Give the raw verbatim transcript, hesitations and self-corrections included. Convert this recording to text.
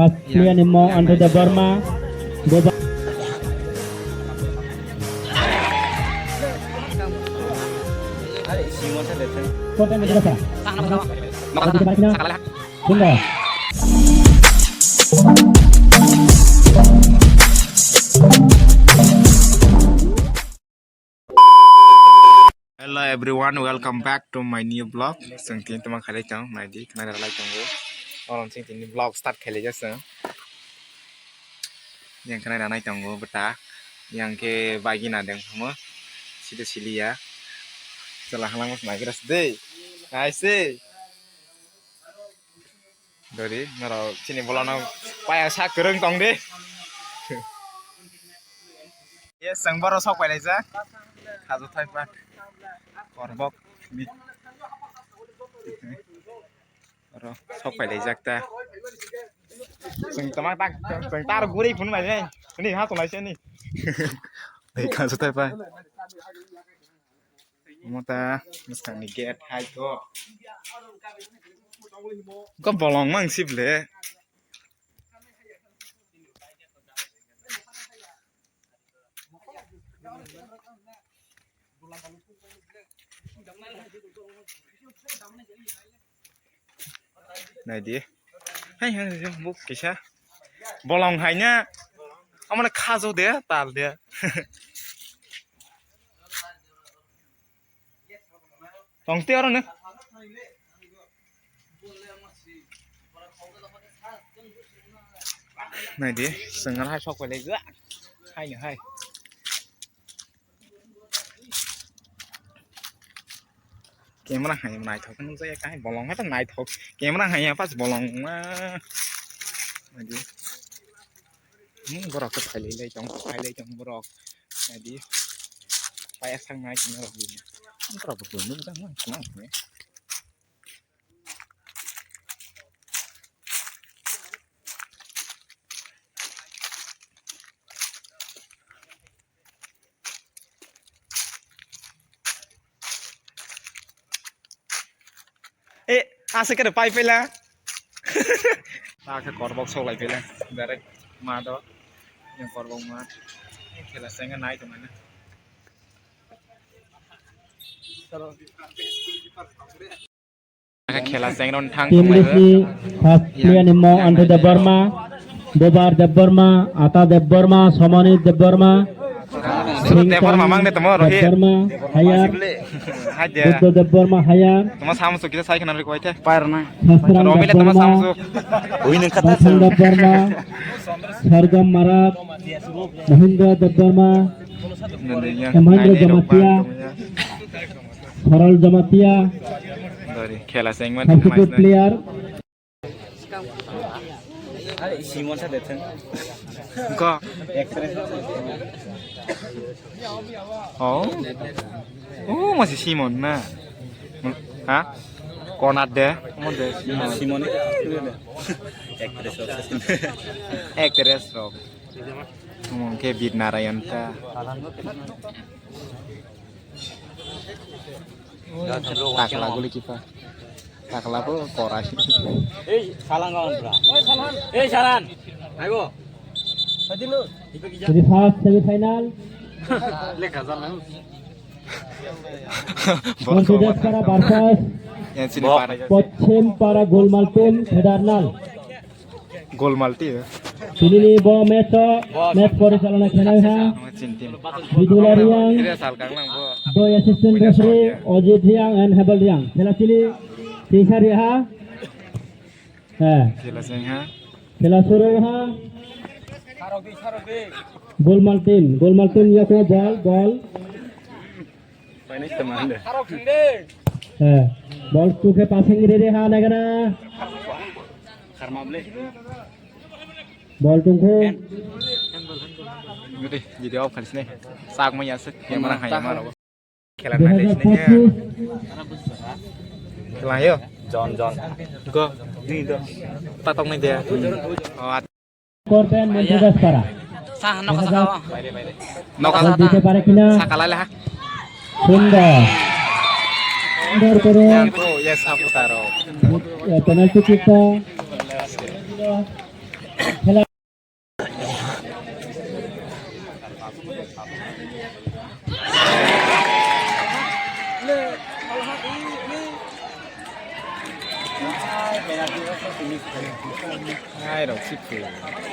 First player ni mo Andrew Debbarma. Boba. Kota ni berapa? Ada di mana? Bingo. Hello everyone, welcome back to my new vlog. Chwng tini tamo khailai tong, naidi, khna rwlai tongo. Oro chwng tini vlog start khailai jak chwng. Yang khna rwnai tongo bwta. Yang khe bagina deng thamo. Sida siliya. Chwla halangma naigra se de. Naise. Dori, norok chini bolano paya sak kwrwng tong di. Yes, chwng boro sok pai laijak. Khajo thaipa. Korbok ni. Oro sok pai laijak ta. Chwng tama tak, chwng tar guri phun mai nai. Ni ha to lai se ni. Ei khajo thaipa. Mota, bwskangni gate hai to. Ko bolong mang sip le. Naidi. Hai, hai, hai, buk kisa. Bolong hai na. Amane khajo de, tal de. Tong te oro ne. Naidi, sengal hai sok pai le. Hai ne hai. Camera hai naithok nukjaya kai bolong hai tong naithok. Camera hai ya pas bolong ma. Naidi. Hmm, borok khe phailai lai tong, phailai tong borok. Naidi. Paya sang nai tong borok bini. Borok bo nukjak nang tong. Eh, ase kere pai pela. Ta khe korbok sok lai pela. Direct ma do. Yang korbok ma. Khela senga nai tong na. Khela chengron thang Team tonglaio. Risi first player ni mo Andrew Debbarma, Bobar Debbarma, Ata Debbarma, Somani Debbarma, Suru Singh Debbarma mang de tamo rohi. Debbarma, Hayar, Hai de. Buddha Debbarma, Hayar, Tamo samsuk kisa sai khana rikoi the. Pair na. Sastrang Romi le tamo Debbarma, samsuk. Ui nang kata Bathang sam. Debbarma, Sargam Marak, Mahindra Debbarma, Nani ya. Mahindra Nani rok Jamatia, bang tong ya. Saral Jamatia, Dori, khela sengman substitute player. Simon sa dethen. Ko. Oh. Oh, masih Simon na. Ha? Konat de. Mo de Simon. Simon ni. Actress rok. Actress rok. Mo ke Bid Narayan ta. Takla guli kipa. Takla po korai. Ei, salang kawan pura. Ei, salang. Ei, salan. Aibo. Jadi first semi final. Lekha jalan. Borok Konsidas para versus Yang sini para. Pochim para Golmal team Kedarnal. Golmal team. Tini ni bo match o, match porichalona khenai ha. Chin team. Bidula Riang, Kira sal kang nang bo. Doi assistant referee, Ojit Riang and Hebel Riang. Khela chili, tisa ri ha. He. Khela seng ha. Khela suru ha. Golmal team, Golmal team yako ball, ball. Painai teman de. Eh, ball tu ke passing ri ri ha nagana. Ball tungkhu. Gede, jadi off kali sini. Sak mai asik, yang mana hai mana. Khela nai sini. Khela yo. John, John. Go. Ni do. Tatok ni dia. Oh, Korben Montegaspara. Sah, nokha saka. Nokha saka. Dite pare kina. Saka lala ha. Sundor. Sundor kore. Yang ko, ya sapu taro. Eh, penalty kick ta. Ai, rok si phu.